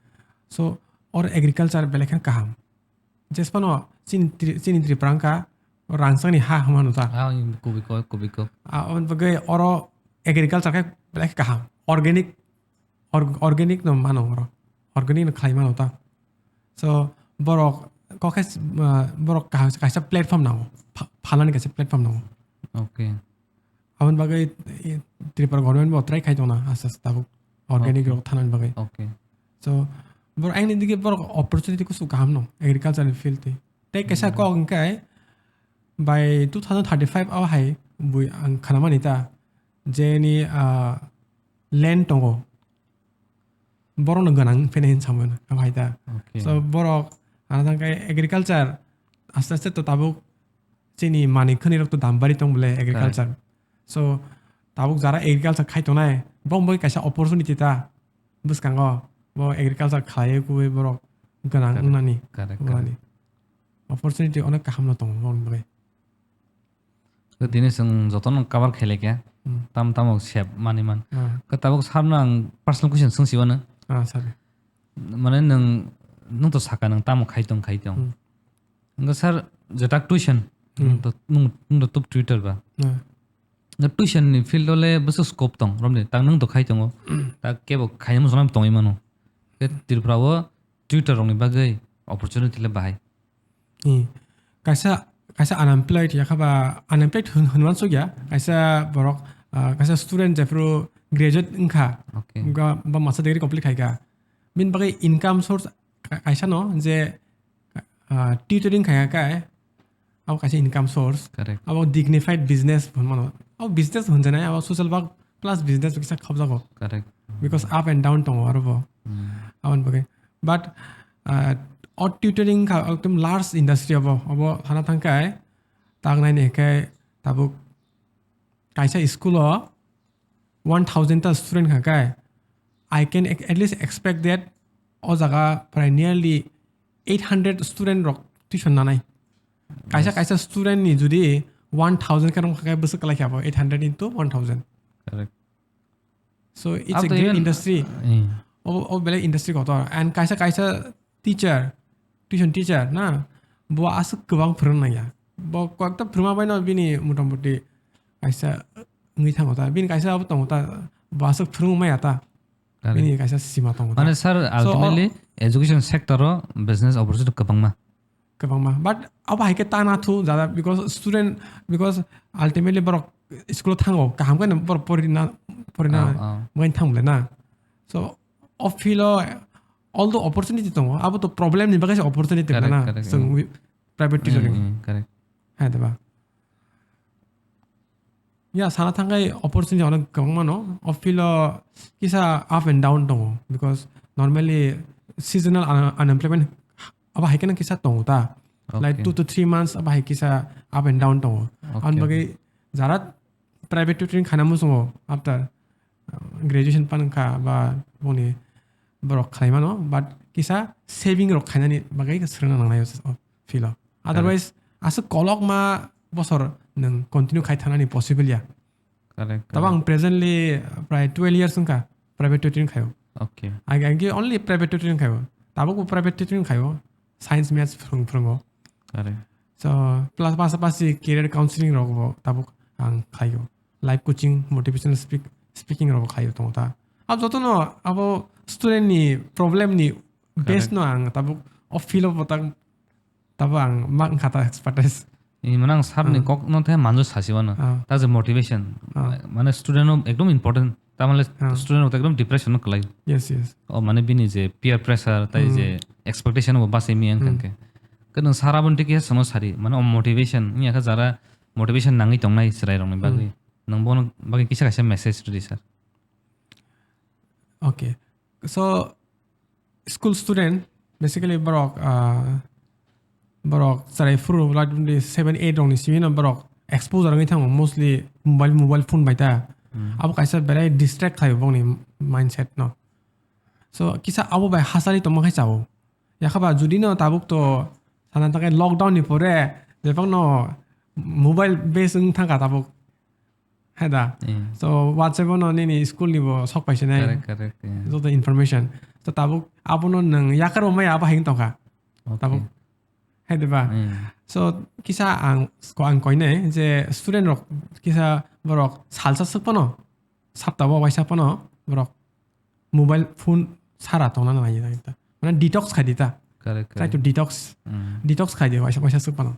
So, oro agriculture belai kheno kaham. Jesphano chini Tri-, chini Tripura wngkha rangchakni ha hwnmano ta. Ah, kubui kok, kubui kok. Ah, aboni bagwi oro agriculture khe belai khe kaham. Organic, org-, organic no mano oro. Organic no khlai mano ta. So, borok kok khe, ah, borok kaham kaisa platform nango. Pha-, phalani kaisa platform nango. Okay. Aboni bagwi, eh, Tripura government bo try khai tongna aste aste tabuk organic Okay. rok thanani bagwi. Okay. So, borok aini digi borok opportunity kusu kaham no agriculture ni field twi. Tei kaisa Hmm. kok hwnkhe by two thousand thirty-five o hai bui ang khanamani ta je ni, ah, land tongo. Borokno gwnang phene hin samano, abo hai ta. Okay. So, borok, ano thang khe agriculture, aste aste to tabuk chini manwi khwnwi rok to dam bari tong bole agriculture. Correct. So, tabuk jara agriculture khai tongnai, bo bai kaisa opportunity ta bwskango, bo agriculture khlaiwi kubui borok gwnang Correct. Wngnani, Correct, wngnani. Correct. Opportunity onek kaham no tongo, boni bagwi. Tini chwng jotono cover khailai khe, Hmm. tam tamo sep mani man. Ah. Khe tabuk sir no ang personal question swng si wano. Ah, sir. Mane nwng, nwng to saka nwng tamo khai tong, khai tong. Hmm. Hwnkhe sir, je tak tuition, Hmm. nwng to, nwng, nwng to top tutor ba. Ah. Nwng tuition ni field o le bwswk scope tong, romni tak nwng to khai tongo. Hmm. Tak kebo khaina muchung tongwi mano. Khe Tripura o tutor rokni bagwi opportunity le bahai. Hmm. Kaisa, kaisa unemployed yakha ba unemployed hwn, hwnman sukya. Kaisa borok, ah, kaisa student jephru graduate wngkha. Okay. Ba, ba master degree complete khaikha. Bini bagwi income source ka-, kaisa no je, ah, tutoring khaikha kai. Abo kaisa income source. Correct. Abo dignified business hwnmano. Abo business hwnjanai, abo social work plus business kisa khobjago. Correct. Because up and down tongo aro bo. Hmm. Aboni bagwi. But, uh, o tutoring kha ekdom large industry abo. Abo hana thangkhe, tak naini khe tabuk kaisa school o one thousand ta student kha khe, I can ac-, at least expect that o jaga prai nearly eight hundred student rok tuition nanai. Kaisa Yes. Kaisa student ni jodi one thousand khe rong kha khe bwswk kwlai khe abo eight hundred into one thousand. Correct. So it's Abo a to great even industry. Eh. O, o belai industry kotor. And kaisa kaisa teacher, tuition teacher na, bo aswk kwbang phwrwng nangya. Bo koyekta phwrwngma bai no bini motamoti kaisa wngwi thango ta. Bini kaisa abo tongo ta, bo aswk phwrwng maya ta. Correct. Bini kaisa sima tongo ta. Mane sir, So, o- ultimately education sector o business opportunity kwbangma. Kwbangma. But abo hai khe ta na thu jada because student, because ultimately borok school o thango, kaham khe borok porina, porina Oh, oh. Mungkin thang bole na. So, o field o, although opportunity tongo, abo to problem ni bagwi se opportunity Correct, na. Correct, Chwng mm. Wi-, private Mm, tutoring. Mm, correct. Hai da ba. Ya, sana thangkai opportunity onek kwbangma no. O field o kisa up and down tongo because normally seasonal un-, unemployment abo hai khe no kisa tongo ta. Like Okay. Two to three months abo hai kisa up and down tongo. Okay, Aboni bagwi okay. Jara private tutoring khaina muchungo after, uh, graduation pan wngkha ba boni borok khlai mano, but kisa saving rok khainani bagwi swrwngna nangnai o field o. Correct. Otherwise, aswk kolokma bosor nwng continue khai thanani possible ya. Correct, Tabo ang correct. Presently prai twelve years wngkha private tutoring khaio. Okay. Agi agi only private tutoring khaio. Tabuk bo private tutoring khaio. Science, maths phrwng phwrwngo. Correct. So plus pasapasi career counseling rok bo tabuk ang khaio. Life coaching, motivational speak speaking rok bo khaio tongo ta. Abo jotono abo student ni problem ni base Correct. No ang tabuk o field o bo tang tabo ang ma wngkha ta expertise. Ini mana ang sir ni Ah. kok no the manjo sasi wano. Ah. Ta je motivation. Ah. Mane student no ekdom important. Ta mane Ah. student no ekdom depression no kelai. Yes, yes. O mane bini je peer pressure tai Hmm. je expectation bo basai mi ang Hmm. kangke. Ke nang sir abon tiki sono sari mane o motivation ni aka jara motivation nangwi tongnai chwrai rok ni bagwi. Hmm. Nang bono bagwi kisa kaisa message ridi sir. Okay. So school student basically borok ah, borok chwrai phuru like seven eight rok ni simi no borok exposure wngwi thango mostly mobile mobile phone bai ta. Hmm. Abo kaisa berai distract khlaio bongni mindset no. So kisa abo bai hasari tongma khai chao. Yakhaba judi no tabuk to sana takai lockdown ni pore jebak no mobile base wng thangkha tabuk. Hai da. Yeah. So WhatsApp no nini school ni bo sok paisa nai. Correct, correct. Yeah. Joto information. So tabuk abo no nang yakar bo maya abo haing tongkha. Okay. Tabuk. Hai de ba. Yeah. So kisa ang ko ang koinai je student rok kisa borok salsa suk pano sapta bo waisa pano borok mobile phone sara tongna nang ta. Mana detox khai di ta. Correct, Try to correct. Detox. Mm. Detox khai di waisa waisa suk pano.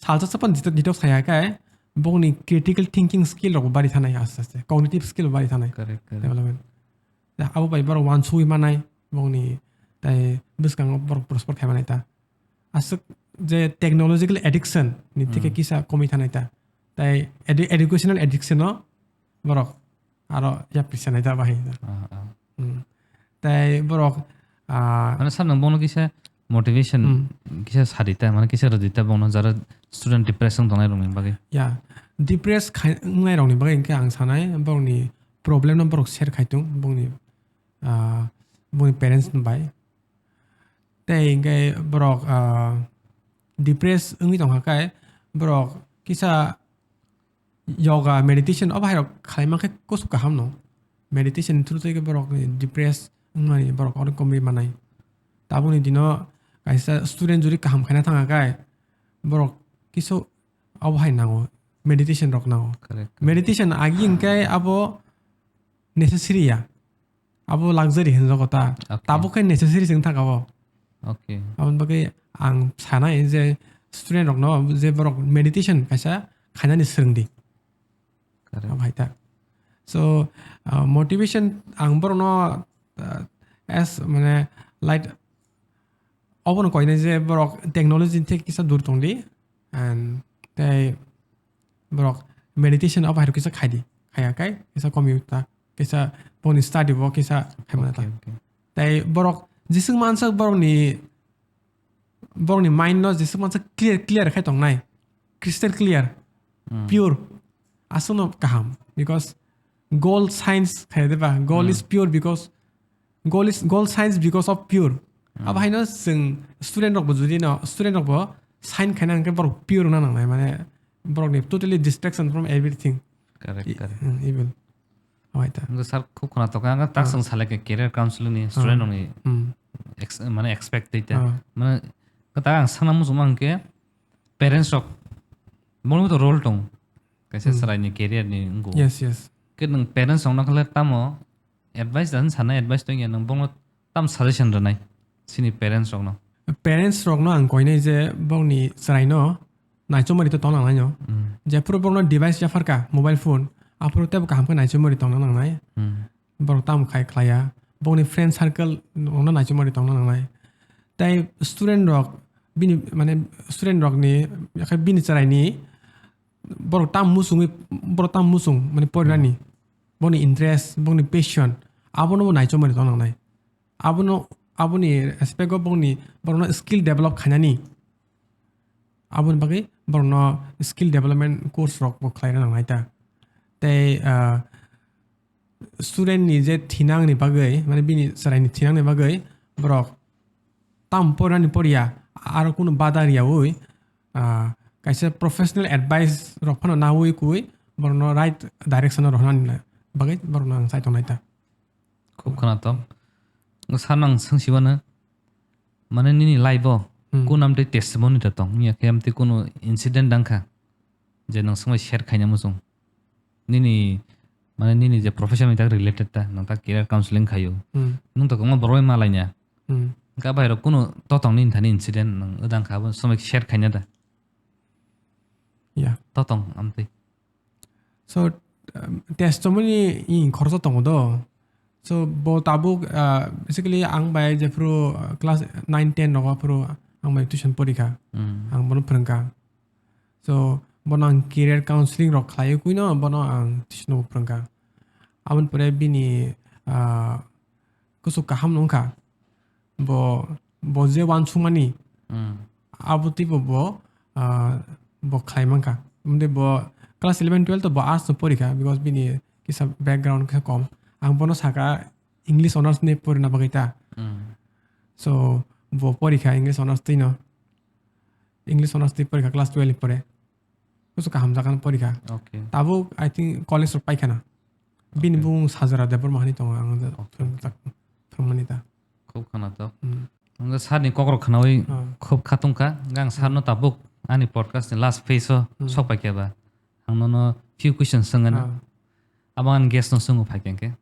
Salsa suk pano detox khai kai bongni critical thinking skill rok bari thanai aste aste. Cognitive skill bari thanai. Correct, correct. Development. Da abo bai borok wansugwi manai bongni tai bwskango borok prosper khai manai ta. Aswk je technological addiction ni theke Hmm. kisa komwi thanai ta. Tai edu- educational addiction no borok aro yapri sanai ta bahai. Ah, ah. Hmm. Tai borok ah, Mane sir nang bono kisa motivation Hmm. kisa sadi ta mane kisa rwdi ta bono jara student depression tongnai rokni bagwi. Ya, depress khai wngnai rokni bagwi hwnkhe ang sanai borokni problem no borok share khai tung bongni ah, bongni parents bai. Tei hwnkhe borok ah, depress wngwi tongkha khe borok kisa yoga meditation o bahai rok khlai mankhe kusu kaham no. Meditation through tei borok depress wngmani borok oro komwi manai. Tabukni dino kaisa student juri kaham khaina thangkha khe borok kisu abo hai nango, meditation rok nango. Correct. Meditation agi hwnkhe abo necessary ya. Abo luxury hinjago ta. Okay. Tabuk khe necessary se wng thangkha bo. Okay. Aboni bagwi ang sanai je student rokno je borok meditation kaisa khainani swrwngdi. Correct. Abo hai ta. So uh, motivation ang borokno uh, as mane light obono koinai je borok technology thek kisa dur tongdi and tei borok meditation abo hai kisa khaidi khaya kai kisa computer kisa boni study bo kisa khaimana ta. Okay, okay. Tei borok jisung mansak borokni borokni mind no jisung mansak clear clear khai tongnai crystal clear Mm. pure aswkno kaham because gold shines khai de ba gold Mm. Is pure because gold is gold shines because of pure Mm. abo haino chwng student rok bo judi no student rok bo shine khaina hwnkhe borok pure wngna nangnai mane borokni totally distraction from everything. Correct, I- correct. mm, evil. Hoi ta. Ang sir khub khna tokha ang tak Ah. sung salai ke career counseling ni student rok ni Hmm. ex- mane expect dei ta. Ah. Mane kata ang sana musu mang ke parents rok bono to role tong. Kaisa Hmm. chwrai ni career ni ngo. Yes, yes. Ke nang parents rok no khle tamo advice dan sana advice tong ya nang bono tam suggestion rwnai sini parents rok no. Parents rok no ang koinai je bongni chwrai no naichomari to tong nangnai no. Hmm. Jephuru borokno device yapharkha mobile phone aphuru tebo kaham khe naichomari tongna nangnai. Hmm. Borok tamo khai khlaiya bongni friend circle rokno naichomari tongna nangnai. Tai student rok bini mane student rokni yakhe bini chwraini borok tam musungwi borok tam musung mane porinani bongni interest bongni passion abono bo naichomari tongna nangnai. Abono aboni aspect o bongni borokno skill develop khainani aboni bagwi borokno skill development course rok bo khlaina nangnai ta. Tei ah, student ni je thinang ni bagwi mane bini chwrai ni thinang ni bagwi borok tam porani poriya aro kunu bada riyaui ah, kaisa professional advice rok phano naui kui borokno right direction o rohornani bagwi borokno ang chai tongnai ta. Khub khwnathok. Sir, nang swng sibano, mane nini life o Hmm. kun amtwi testimony ta tong, wngya khe amtwi kunu incident dang kha je nang swngbai share khaina muchung? Nini, mane nini je profession ni tak related ta, nang ta career counseling khayo. Hmm. Nung to kwbangma borok bai malaina. Hmm. Ka bai rok kunu totong nini thani incident nang wdang kha, abo swngbai share khaina da? Ya. Totong amtwi. So, um, testimony in khoroksa tongo do. So, bo tabuk, uh, basically ang bai jephuru, uh, class nine ten rogo phuru ang bai tuition porikha. Hmm. Ang bono phwrwngkha. So, bono ang career counseling rok khlaiwi kuino bono ang tuition bo phwrwngkha. Aboni pore bini, ah, kuchuk kaham wngkha. Bo, bo je uansukmani, Hmm. abo twibo bo, ah, bo khlai mankha. Hwndai bo class eleven twelve to bo arts no porikha because bini kisa background kisa kom. Ang bono saka English honours ni porina bagwi ta. Hmm. So, bo porikha English honours twino. English honours twi porikha class twelve ni pore. Kuchuk kaham jaga no porikha. Okay. Tabuk, I think, college rok paikhana. Bini Okay. bung Sajara Debbarma hani tongo, ang da Okay. phwrwng tak-, phwrwngmani ta. Khub khwnathok. Hmm. Ang sir ni kokrok khwnawi Ah. khub khatungkha. Ang sir no Hmm. tabuk ani podcast ni last phase o Hmm. sok paikha ba. Ang nono few questions swngana. Ah. Abo ang guest no swngwi phaikha hwnkhe.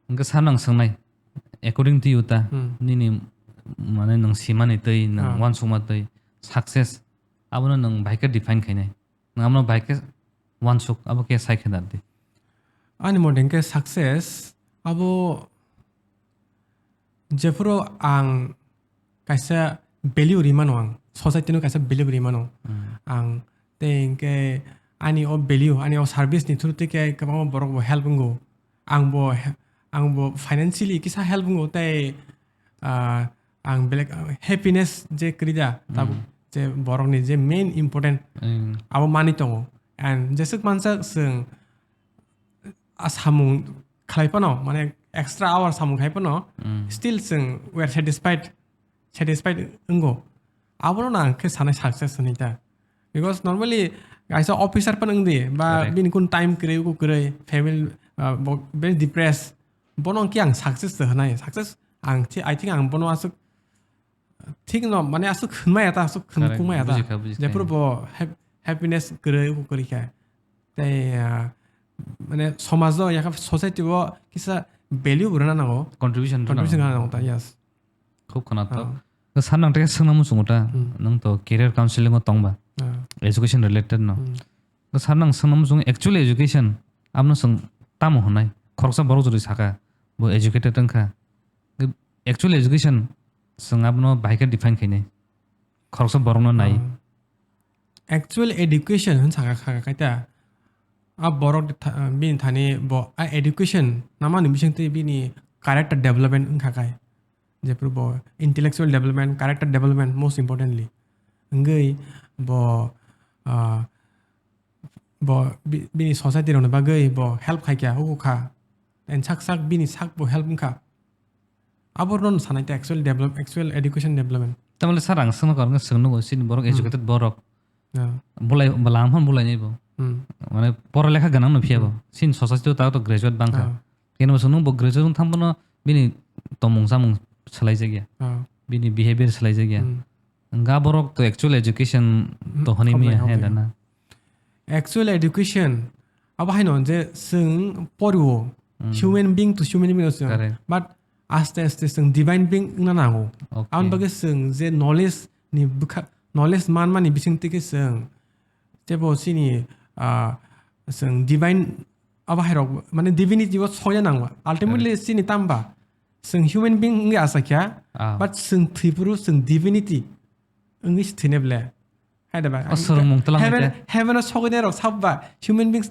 Hwnkhe sir nang swngnai, according to you ta, Hmm. nini mane nwng simani twi, nwng Ah. uansukma twi, success, abono nwng bahai khe define khainai. Nwng abono bahai khe uansuk, abo khe sai khe da di. Ani mote hwnkhe success, abo jephuru ang kaisa value rimano ang, society no kaisa value rimano. Hmm. Ang tei hwnkhe ani o value, ani o service ni through twi khe kwbangma borok bo help wngo. Ang bo he-, ang bo financially kisa help wngo tei, ah, ang belek, ah, happiness je kwrwi da, tabuk Hmm. je borok ni je main important Hmm. abo manwi tongo. And jeswk mansa chwng a samung khlai phano, mane extra hour samung khai phano, Mm. still chwng we are satisfied, satisfied wngo. Abono na ang khe sanai success hwnwi ta. Because normally kaisa officer phano wng di, ba Correct. bini kun time kwrwi, uku kwrwi, family, ah, bo, very depressed. Bono khe ang success hwnai. Success ang thi-, I think ang bono aswk thik no, mane aswk hwnmaya ta, aswk Correct. hwnmaya ta. Bujikha, bujikha. Jephuru bo hap-, happiness kwrwi, uku kwrwi kha. Tei, ah, mane somajo, yakha society o kisa value bo rwna nango. Contribution rwna Contribution nango. rwna nango ta, yes. Khub khwnathok. Ah. Sir nang tei swngna muchungo ta, Hmm. nang to career counseling o tongba. Ah. Education related no. Hmm. Sir nang swngna muchungo actual education, abono chwng tamo hwnai? Khoroksa borok jodi saka, bo educated wngkha. Actual education, chwng abono bahai khe define khainai. Khoroksa borokno nai. Ah. Actual education hwn saka kha kaita. A borok tha-, bini thani bo a education namani bisingtwi bini character development wngkha kai. Jephuru bo intellectual development, character development, most importantly. Wngwi bo, ah, bo bi-, bini society rokni bagwi bo help khai kha, huku kha. And sak sak bini sak bo help wngkha. Abo rwno sanai ta actual develop-, actual education development. Tamole sir, ang swngno kar wngkha, swngno bo, chini borok Hmm. educated borok. Ah. Bulai, bwlam phano bulai nai bo. Hmm. Mane pora lekha gwnang no phiya bo. Hmm. Chini society o ta to graduate bangkha. Ah. Keno bo chwngno bo graduate wng thang bono bini tomung chamung swlai jakya. Ah. Bini behavior swlai jakya. Hmm. Wngkha borok to actual education Hmm, to hwnwi khobrai maya he khobrai. da na. Actual education, abo haino je chwng porio, Hmm. human being to human being no chwng. Correct. But aste aste chwng divine being wngna nango. Okay. Aboni bagwi chwng je knowledge ni bwkha, knowledge manmani bisingtwi khe chwng teibo chini, ah, chwng divine abo hairok mane divinity o soina nango. Ultimately Correct. chini tamba chwng human being wngwi achakya, Ah. but chwng thwipuru chwng divinity wngwi se thwinai ble. Hai da ba? O swrwngmung twlang Heaven, hai khe. heaven o sogwi nai rok sab ba human beings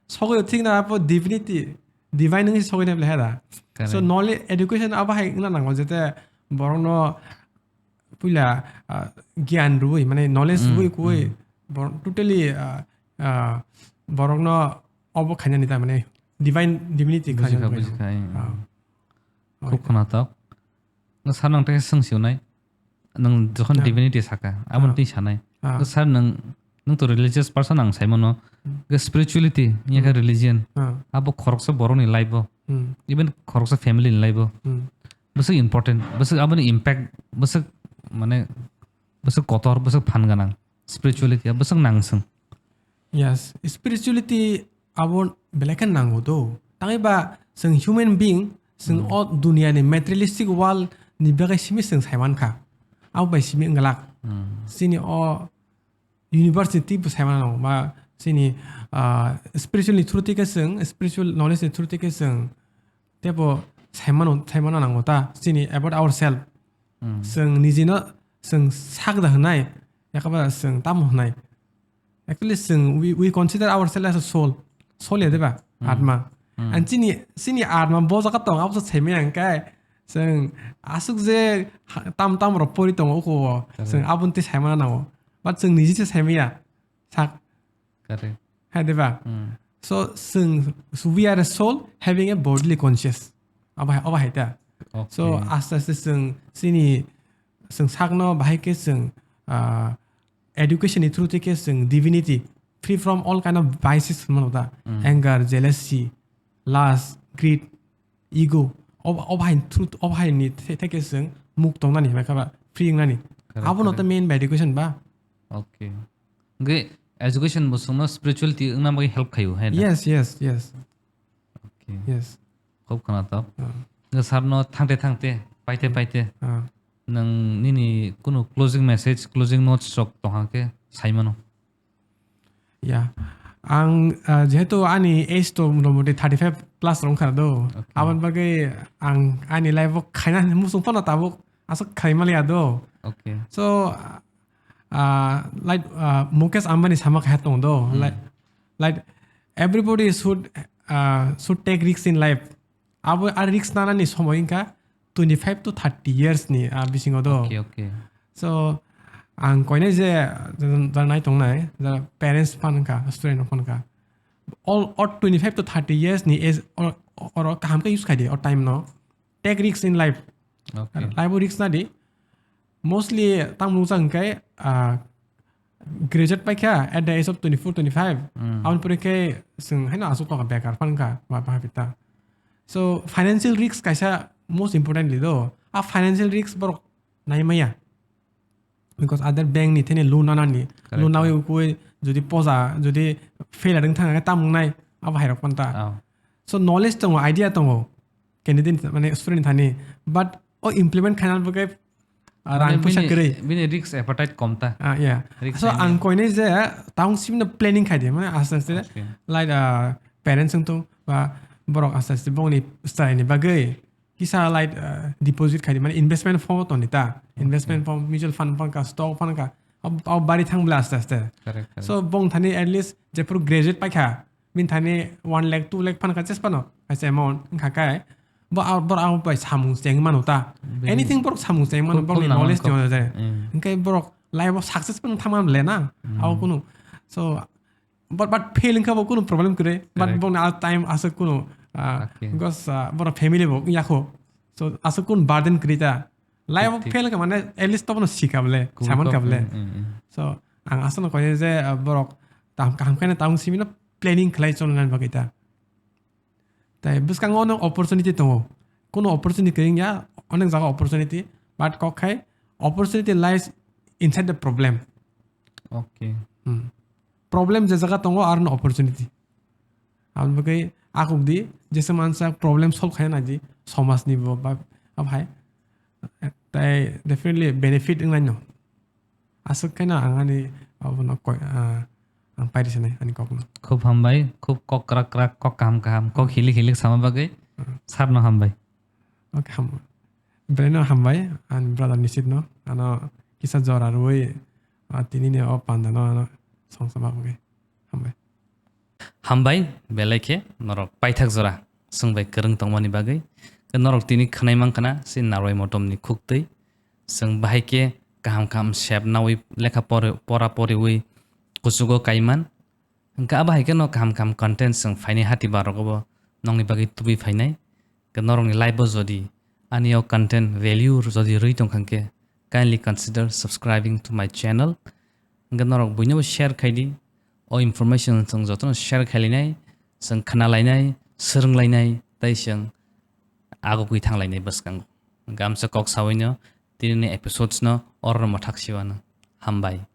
sogwi o thik na abo divinity, divine wngwi sogwi nai ble hai da? Correct. So knowledge, education abo hai wngna nango jete borok no puila, ah, giyan rwui, mane knowledge Mm, rwui kuwi mm. borok totally, ah, ah, borok no obo khainani ta mane divine, divinity Bujikha, khainani. bujikha, eh. Ah. Khub khwnathok. Sir nang tei swng si unai. Nang jokhon Ah. divinity saka, abo Ah. twi sanai. Ah. Sir nang Nwng to religious person ang saimano. Hmm. Ke spirituality, ya ke Hmm. religion. Ah. Abo khoroksa borokni life o. Hmm. Even khoroksa family ni life o. Hmm. Bwswk important, bwswk aboni impact, bwswk mane, bwswk kotor, bwswk phan gwnang. Spirituality, bwswk nang swng. Yes, spirituality abo belai khe nango do. Tangwi ba chwng human being, chwng Hmm. o duniani materialistic world ni bagwi simi chwng saimankha. Abo bai simi wngglak. Hmm. Chini o university bo saimano ba chini, ah, spiritual ni through tei khe chwng, spiritual knowledge ni through tei khe chwng teibo saimano, saimano nango ta chini about ourself. Hmm. Chwng nijino chwng sak da hwnai, yakaba chwng tamo hwnai. Actually, chwng, we, we consider ourselves as a soul. Soul ya, diba? Hmm. Atma. Hmm. And chini, chini atma bo jaga tong, abo se saimaya hwnkhe, chwng aswk je ha-, tam tam rok pori tongo uko o. Correct. Chwng aboni tei saimana nango. But chwng niji se saimaya. Sak. Correct. Hai, diba? Hmm. So, chwng, so we are a soul having a bodily conscious. Abo hai, abo hai ta. So, okay. Aste aste chwng chini, chwng sakno bahai khe chwng, ah, education ni through tei khe chwng divinity, free from all kind of vices hwnmano da. Mm. Anger, jealousy, lust, greed, ego. Ob-, obo hai through, obo hai ni the-, theke chwng muk tongnani, hwnba khe ba free wngnani. Correct, correct. Abono to main ba education ba. Okay. Hwnkhe education bo chwngno spirituality wngna bagwi help khaio, hai da? Yes, yes, yes. Okay. Yes. Khub khwnathok. Ah. Hwnkhe sir no thangte thangte, paite, hmm, paite. Ah. Nwng nini kunu closing message, closing notes rok tongha khe saimano. Ya. Ang, ah, jehetu ani age to motamoti thirty five plus rok wngkha do. Okay. Aboni bagwi ang ani life o khaina muchung phano tabuk aswk khlai maliya do. Okay. So, ah, like, ah, Mukesh Ambani sama khe tong do. Hmm. Like, like everybody should, ah, should take risks in life. Abo a risk nanani somoi wngkha twenty five to thirty years ni, ah, bisingo do. Okay, okay. So, ang koinai je, je, je nai tongnai, je parents phan wngkha, student rok phan wngkha. All, all twenty five to thirty years ni age, or, or kaham khe use khai di, or time no. Take risks in life. Okay. Life o risk na di. Mostly, tamo nukjak hwnkhe, ah, graduate paikha at the age of twenty four, twenty five. Hmm. Aboni pore khe chwng haino aswk tongkha bekar phan wngkha, ba, ba, bita. So, financial risk kaisa most importantly do. A financial risk borok nai maya. Because other bank ni thani loan nanani. Correct, loan nawi correct. Ukui jodi poja, jodi fail ading thang khe tamung nai, abo hai rok panta. Oh. So, knowledge tongo, idea tongo. Candidate mane student thani, but o implement khaina bagwi, ah, mane rang poisa bini, kwrwi. Bini risk appetite kom ta. Ah, yeah. Risk so, ang koinai je taung simno planning khai di, mane aste aste, okay, like, ah, parents wng tong ba borok aste aste bongni style ni bagwi kisa like, ah, deposit khai di, mane investment form tong di ta, okay, investment form, mutual fund phan ka, stock phan ka, ab, ab bari thang bla aste aste. Correct, correct. So, bong thani at least jephuru graduate paikha, bini thani one lakh, two lakh phan kha ches phano, kaisa amount wngkha khe, bo, ah, borok abo bai samung cheng mano ta. Bini anything borok samung cheng mano, full, borokni full knowledge nang tong jai. Mm. Hwnkhe borok life o success phano thangma le na, mm, abo kunu. So, but, but fail wngkha bo kunu problem kwrwi. But correct. Bongni a time aswk kunu, ah, okay, because, ah, borok family bo yakho. So, aswk kunu burden kwrwi ta. Life o thik, thik. Fail kha mane at least tobono sika bole, kubui saman kok, kha bole. Mm, mm, mm. So, ang aswkno koi je, ah, borok tam kaham khe na taung simi no planning khlai chongnani bagwi ta. Tai bwskango onek opportunity tongo. Kuno opportunity kwrwng ya, onek jaga opportunity, but kok khai opportunity lies inside the problem. Okay. Hmm. Problem je jaga tongo, aro no opportunity. Aboni bagwi akhuk di, jesa mansa problem solve khaina nai di, somaj ni bo ba, abo hai. Tai definitely benefit wngnai no. Aswk khe no ang ani abono koi, ah, ang pairi sanai ani kok no. Khub hambai, khub kok krak krak, kok kaham kaham, kok hilik hilik sama bagwi, hmm, sir no hambai. Okay, ham-, belai no hambai, ani brother Nisit no, ano kisa jora rwui, ah, tini ni o panda no ano song sama bagwi. Hambai. Hambai, belai khe norok paithak jora chwng bai kwrwng tongmani bagwi. Norok tini khwnai mankha na si narwai motom ni khuktwi. Chwng bahai khe kaham kaham sep nawi lekha pori-, pora poriwi kuchugo kaiman. Hwnkhe abo hai kheno kaham kaham content chwng phainai hati bar rogo bo nokni bagwi tubui phainai. Hwnkhe norokni life o jodi ani o content value jodi rwi tongkha hwnkhe kindly consider subscribing to my channel. Hwnkhe norok buinobo share khai di. O information chwng jotono share khai lainai, chwng khna lainai, swrwng lainai, tei chwng agugwi thang lainai bwskango. Hwnkhe amsa kok sawi no tini ni episodes no oro mwthak siwano. Hambai.